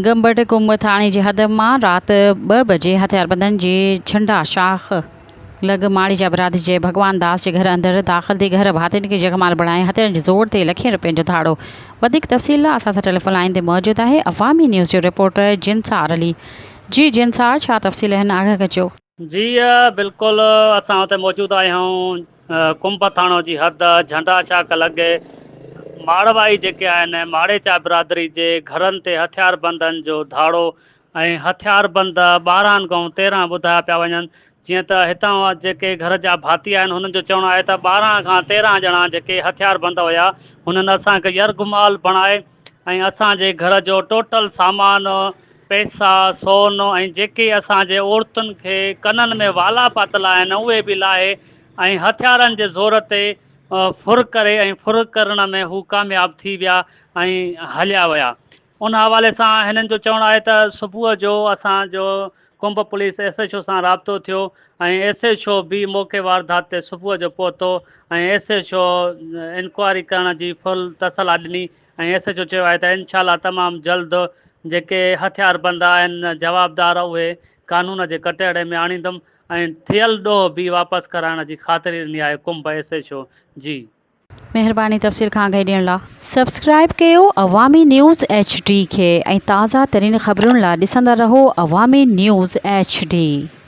گمبٽ ڪنب ٿاڻي جي حد مان رات ٻه بجي هٿياربندن جي جهنڊا شاخ لڳ ماڙيجا برادري جي ڀڳوان داس جي گهر اندر داخل ٿي گهر ڀاتين کي يرغمال بڻائي هٿيارن جي زور تي لکين روپين جو ڌاڙو وڌيڪ تفصيل لاء اسان سان ٽيليفون لائين تي موجود آهي عوامي نيوز جو رپورٽر جنسار علي جي جنسار ڇا تفصيل آهن آگاهه ڪجو. جي بلڪل اسان اتي موجود آهيون ڪنب ٿاڻو جي حد جهنڊا شاخ لڳ ماڙوائي جيڪي آهن ماڙيچا برادري جي گهرن تي هٿياربندن جو ڌاڙو ۽ هٿياربند 12 کان 13 ٻڌايا پيا وڃن جيئن ته هتان جيڪي گهر جا ڀاتي آهن هنن جو چوڻ آهي ته 12 کان 13 ڄڻا جيڪي هٿياربند هيا هنن اسان کي يرغمال بڻائي ۽ اسان جي گهر جو ٽوٽل سامان پئسا، سون ۽ جيڪي اسان جي عورتن کي ڪنن ۾ والا پاتل آهن اهي به لاهي ۽ هٿيارن جي زور تي ڦر ڪري ۽ ڦر ڪرڻ ۾ هو ڪامياب ٿي ويا ۽ هليا ويا. ان حوالي سان هنن جو چوڻ آهي ته صبح جو اسان جو ڪنب پوليس ايس ايڇ او سان رابطو ٿيو ۽ ايس ايڇ او به موقعي واردات تي صبح جو پهتو ۽ ايس ايڇ او انڪوائري ڪرڻ جي فل تسلا ڏني ۽ ايس ايڇ او چيو آهي ته انشاء الله تمام جلد جيڪي هٿياربند آهن جوابدار اهي قانون جي ڪٽهڙي ۾ آڻيندم ۽ ٿيل ڏوهه به واپس ڪرائڻ جي خاطري ڏني آهي ڪنب ايس ايڇ او جي. مهرباني تفصيل کان آگاهي ڏيڻ لا. سبسڪرائب ڪيو عوامي نيوز ايڇ ڊي کي ۽ تازه ترين خبرن لا ڏسندا رهو عوامي نيوز ايڇ ڊي.